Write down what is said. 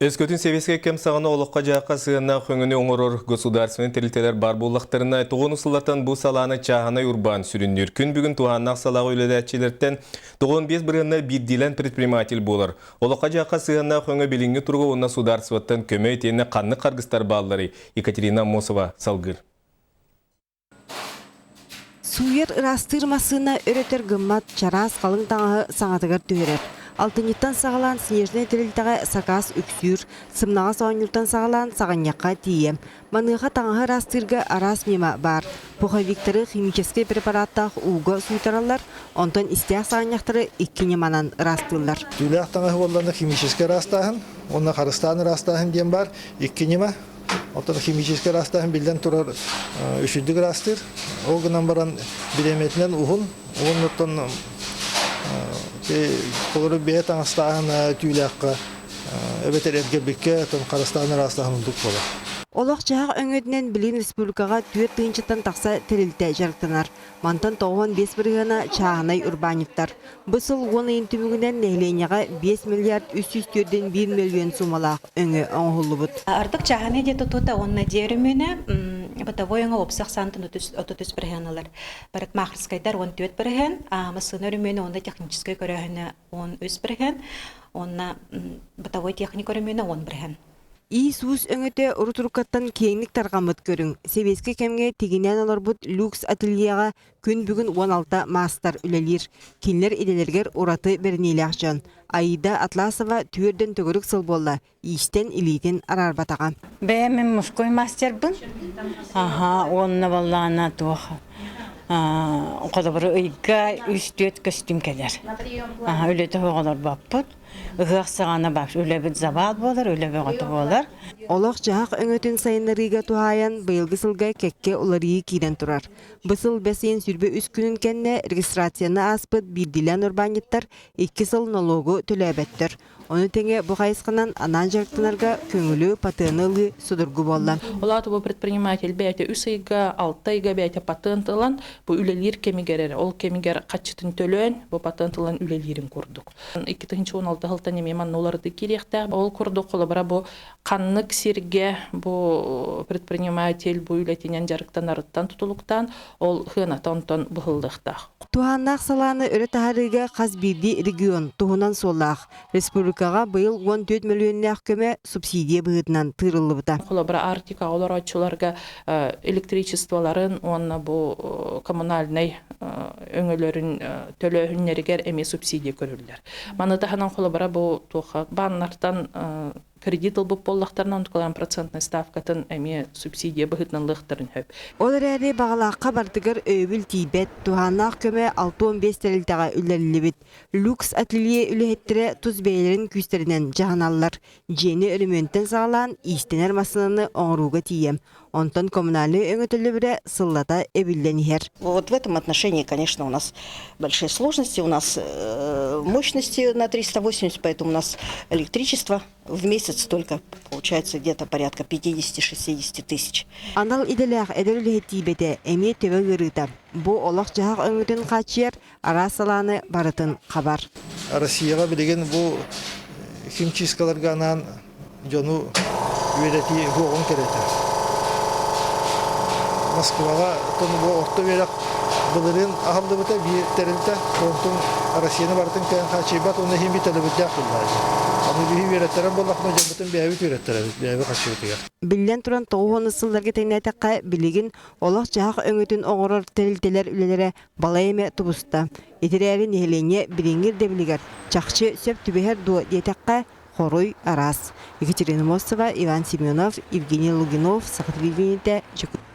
Өскөтүн сэбиэскэй кэм саҕана олоххо-дьаһахха сыһыаннаах өҥөнү оҥорор государственнай тэрилтэлэр баар буоллахтарына, тоҕуону сыллартан бу салааны чааһынай урбаан сүрүннүүр. Күн бүгүн туһааннаах салааҕа үлэлээччилэртэн 95 бырыһыанна биирдиилээн предприниматель буолар. Олоххо-дьаһахха сыһыаннаах өҥө билиҥҥи туруга уонна судаарыстыбаттан көмө итиэннэ ханнык харгыстар баалларый? Екатерина Аммосова салгыыр. Сууйар ыраастыыр массыына өр-өтөр гыммат, чараас халыҥ таҥаһы саҥатыгар түһэрэр. Алтынньыттан саҕалаан Снежнай тэрилтэҕэ сакаас үксүүр, сымнаҕас оонньууртан саҕалаан саҕынньахха тиийэ. Маныаха таҥаһы ыраастыырга араас ньыма баар. Пуховиктары химическэй препараттаах ууга сууйтараллар, онтон истээх саҕынньахтары икки ньыманан ыраастыыллар. Түүлээх таҥаһы буоллаҕына химическэй ыраастааһын уонна харыстаан ыраастааһын диэн баар. Икки ньыма. Оттон химическэй ыраастааһын биллэн турар үчүгдүк ыраастыыр. Ол гынан баран бириэмэтинэн уһун уонна оттон толору бэйэ таҥастааһына түүлээххэ эбэтэр эргэрбиккэ оттон харыстаан ыраастааһын ордук буолар. Олох-дьаһах өҥөтүнэн билигин республикаҕа 4 тыһыынчаттан тахса тэрилтэ дьарыктанар. Мантан 95 бырыһыана чааһынай урбаанньыттар. Бу сыл 10 ыйын түмүгүнэн нэһилиэнньэҕэ 5 миллиард 341 мөлүйүөн суумалаах өҥө оҥоһуллубут. Ардык чааһынай дьиэ тутуута уонна дьиэ өрөмүөнэ бытовой өҥө уопсай ахсаантан 33% ылар. Парикмахерскайдар 14%, массыына өрөмүөнэ уонна техническэй көрөөһүнэ 13%, уонна бытовой техника өрөмүөнэ 10%. Иис-уус өҥөтө урут-уруккаттан киэҥник тарҕаммыт көрүҥ. Сэбиэскэй кэмҥэ тигинээн олорбут люкс ательеҕа күн бүгүн 16 маастар үлэлиир. Кинилэр идэлэригэр ураты бэриниилээх дьон. Аида Атласова түөрдэн төгүрүк сыл буолла, иистэн илиитин араарбатаҕа. Бэйэм мин мужской мастербын. Аха, уонна баллаана туох холобур ыйга үс-түөрт көстүүм кэлэр. Аха, үлэтэ оҕолорбоппут. Ыһыах саҕана баар үлэбит забаал буолар, үлэ бөҕөтө буолар. Олох-дьаһах өҥөтүн сайыннарыыга туһаайан быйылгы сылга кэккэ уларыйыы киирэн турар. Бу сыл бэс ыйын 23 күнүн кэннэ регистрацияны ааспыт биирдиилээн урбаанньыттар икки сыл нолуогу төлөөбөттөр. Ону тэҥэ бу хайысханан анаан дьарыктанарга көҥүлү, патены ылыы судургу буолла. Ол аата бу предприниматель бэйэтэ үс ыйга, алта ыйга бэйэтэ патент ылан, бу үлэлиир кэмигэр эрэ, ол кэмигэр хаччытын төлөөн, бу патент ылан үлэлиирин курдук. 2016 сылтан эмиэ манна уларытыы киириэхтээх. Ол курдук холобура бу ханнык сиргэ бу предприниматель бу үлэтинэн дьарыктанарыттан тутулуктаан ол сыаната онтон быһыллыахтаах. Туһааннаах салааны өрө таһаарыыга хас биирдии регион туһунан суоллаах. Республикаҕа быйыл 14 мөлүйүөннээх көмө субсидия быһыытынан тыырыллыбыта. Холобура Арктикаҕа олорооччуларга электричестволарын уонна бу коммунальнай өҥөлөрүн төлөөһүннэригэр эмиэ субсидия көрүллэр. Маны таһынан холобура бу туохха бааннартан кредит ылбыт буоллахтарына онтукаларын процентнай ставкатын эмиэ субсидия быһыытынан ылыахтарын сөп. Ол эрээри баҕалаахха барытыгар өйөбүл тиийбэт, туһааннаах көмө 65 тэрилтэҕэ үллэриллибит. Люкс ателье үлэһиттэрэ тус бэйэлэрин күүстэринэн дьаһаналлар. Дьиэни өрөмүөнтэн саҕалаан иистэнэр массыынаны оҥорууга тиийэ. Онтон коммунальнай өҥө төлөбүрэ сыллата эбиллэн иһэр. Вот в этом отношении, конечно, у нас большие сложности. У нас мощности на 380, поэтому у нас электричество в месяц только получается где-то порядка 50-60 тысяч. Анал идэлээх эдэр үлэһит тиийбэтэ эмиэ төбө ыарыыта. Бу олох-дьаһах өҥөтүн хааччыйар араас салааны барытын хабар. Россияҕа билигин бу химчисткаларга анаан дьону үөрэтии уһуоҕун кэрэтэ. Москваҕа бу орто үөрэх былырыын аһыллыбыта биир тэрилтэ, онтун Россияны барытын кыайан хааччыйбат уонна иһин биир төлөбүрдээх буоллаҕа. Аны биһи үөрэттэрэн буоллахпына дьоммутун бэйэбит үөрэттэрэбит, бэйэбит харчыбытыгар. Биллэн туран, 90 сылларга тэҥнээтэххэ, билигин олох-дьаһах өҥөтүн оҥорор тэрилтэлэр үлэлэрэ балай эмэ тубуста. Итирээри нэһилиэнньэ билиҥҥи ирдэбилигэр чахчы сөп түбэһэр дуо диэтэххэ, хоруй араас. Екатерина Мостова, Иван Семенов, Евгений Лугинов, Саха телевидениетэ, Дьокуускай.